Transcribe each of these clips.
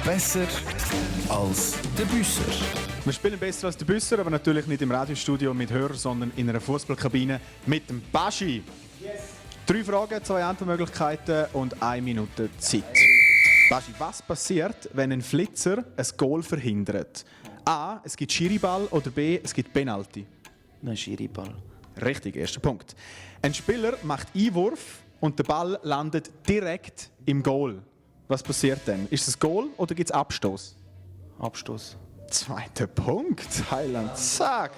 besser als der Büsser? Wir spielen besser als der Büsser, aber natürlich nicht im Radiostudio mit Hörer, sondern in einer Fußballkabine mit dem Baschi. Yes. 3 Fragen, 2 Antwortmöglichkeiten und 1 Minute Zeit. Baschi, was passiert, wenn ein Flitzer ein Goal verhindert? A. Es gibt Schiriball oder B. Es gibt Penalty. Nein, Schiriball. Richtig, erster Punkt. Ein Spieler macht Einwurf und der Ball landet direkt im Goal. Was passiert dann? Ist es ein Goal oder gibt es Abstoß? Abstoß. Zweiter Punkt. Heiland, zack.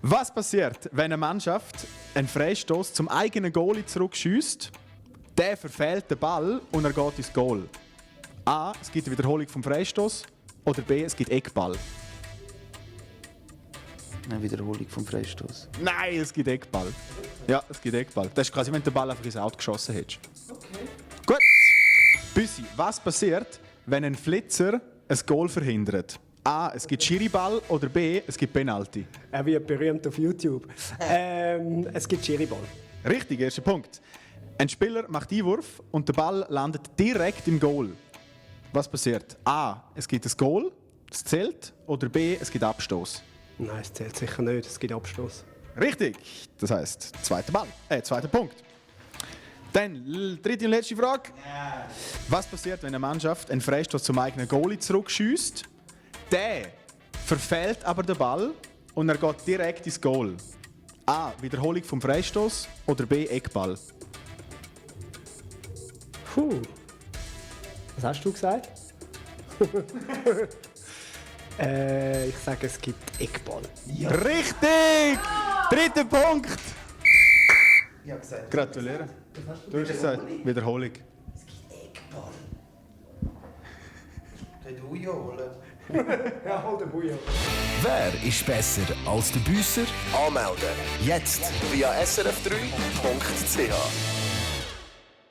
Was passiert, wenn eine Mannschaft einen Freistoß zum eigenen Goalie zurückschießt? Der verfehlt den Ball und er geht ins Goal. A. Es gibt eine Wiederholung vom Freistoß oder B. Es gibt Eckball. Eine Wiederholung vom Freistoß. Nein, es gibt Eckball. Ja, es gibt Eckball. Das ist quasi, wenn du den Ball einfach ins Out geschossen hättest. Okay. Gut. Büssi, was passiert, wenn ein Flitzer ein Goal verhindert? A. Es gibt Schiriball oder B. Es gibt Penalty. Er wird berühmt auf YouTube. Es gibt Schiriball. Richtig, erster Punkt. Ein Spieler macht Einwurf und der Ball landet direkt im Goal. Was passiert? A. Es gibt ein Goal, das zählt, oder B. Es gibt Abstoß. Nein, es zählt sicher nicht. Es gibt Abstoß. Richtig. Das heisst, zweiter Punkt. Dann, dritte und letzte Frage. Was passiert, wenn eine Mannschaft einen Freistoß zum eigenen Goalie zurückschießt? Der verfehlt aber den Ball und er geht direkt ins Goal. A. Wiederholung vom Freistoß oder B. Eckball. Puh. Was hast du gesagt? Ich sage, es gibt Eckball. Ja. Richtig! Dritter Punkt! Ich habe gesagt. Gratuliere. Du hast gesagt, Wiederholung. Es gibt Eckball. Den Bouillon holen. Ja, hol den Bouillon. Wer ist besser als der Büsser? Anmelden. Jetzt! Via srf3.ch